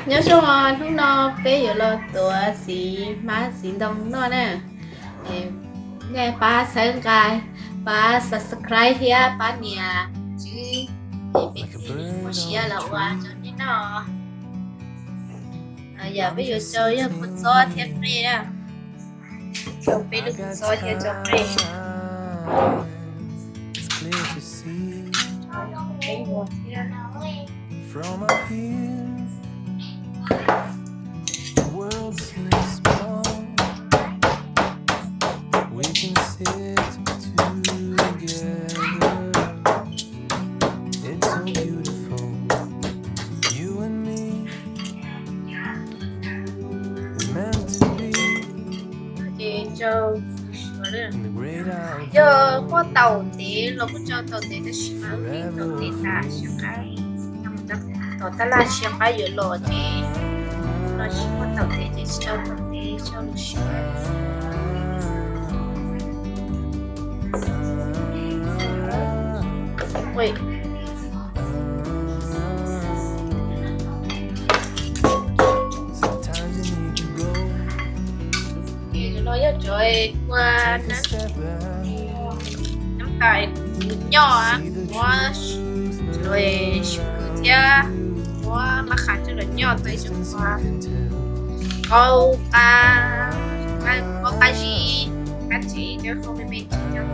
Nyob zoo, hnub no peb yuav los tuav txiv hmab txiv ntoo noj na. Nej pab txhawb nqa, pab subscribe thiab pab nias tswb, peb thiaj li muaj siab los ua rau nej noj. Yam peb yuav rau yog kua txob thiab nqaij na. Rau peb lub kua txob thiab rau nqaij. Ces rau, yog muaj taum ntev los kuj rau taum ntev, tab sis mas wb pheej taum ntev tas, tom taj laj siab qab yuav los ces, no tsis muaj taum ntev ces tsis rau taum ntev, rau lwm siab. Ces no yog cov kua nab tais nyoj, muab sub kwm thiab muab mab qham coj los nyoj tau ib co qau, qau qab zib, qab tsev, cov qau me me tsev coj.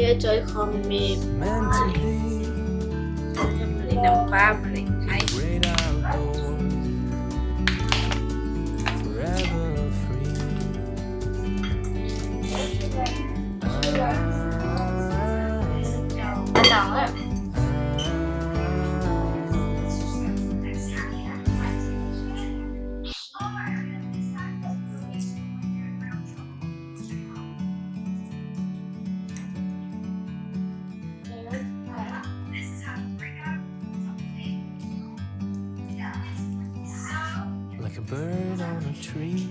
Thiab rau ib qho me me, li nam pab mam li thaij. Like a bird on a tree.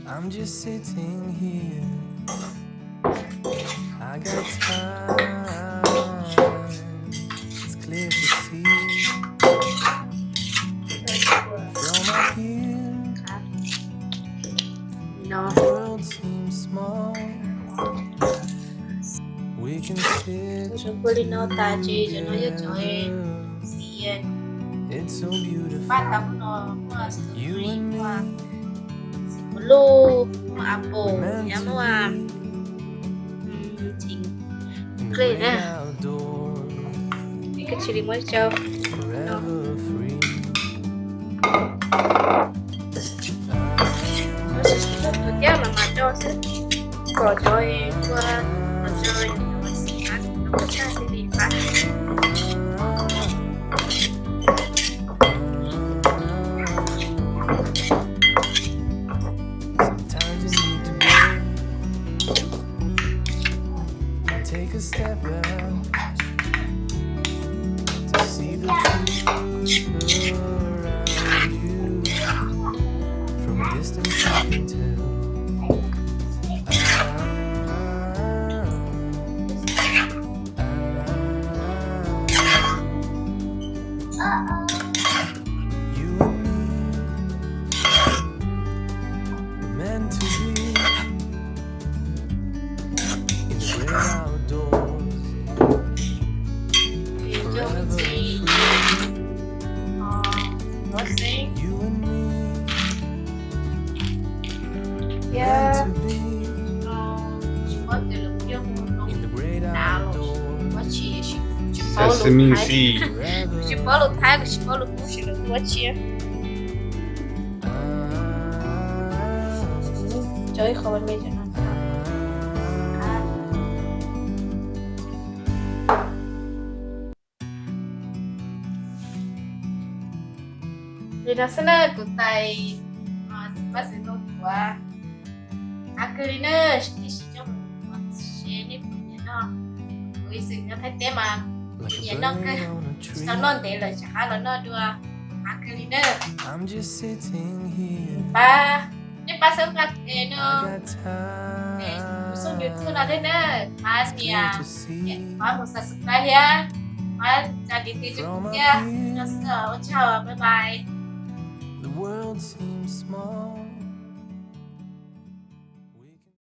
I'm just sitting here. I got time. It's clear to see. From up here, the world seems small. We can sit together. It's so beautiful. You and me. Muaj lub, muaj apple thiab muaj, mm, txiv nqaij na. Koj cia li muab rau no. Thiab mas mas rau xwb, kom cov kua los rau xim qab, no kua txaj thiaj li qab. Sometimes you need to go and take a step back to see the truth around you. From a distance you can tell. You and me were meant to be in the great outdoors. Forever free. You and me were meant to be in the great outdoors. Forever free. Tsis paub lus Thaib, kuv tsis paub lus Hmoob, sim lus ua tsi. Cov ib qho me me. Li no xwb na, kuv tais, pab xwv ntoo tuav, ab Kawg li na, tib si coj mus ua txiv seb nej puas nyiam noj. Kuv ib xwm nyob Thaib teb mas kuv nyiam noj kawg, tsis tau noj ntev lawm, rov qab los noj dua. Av kawg li na. Pab, nej pab xab nqa es no, kuv xub YouTube no thiab na, pab nias, pab mus subscribe thiab, pab tsa tiv tiv rau kuv thiab. No xwb, ua tsaug, bye bye.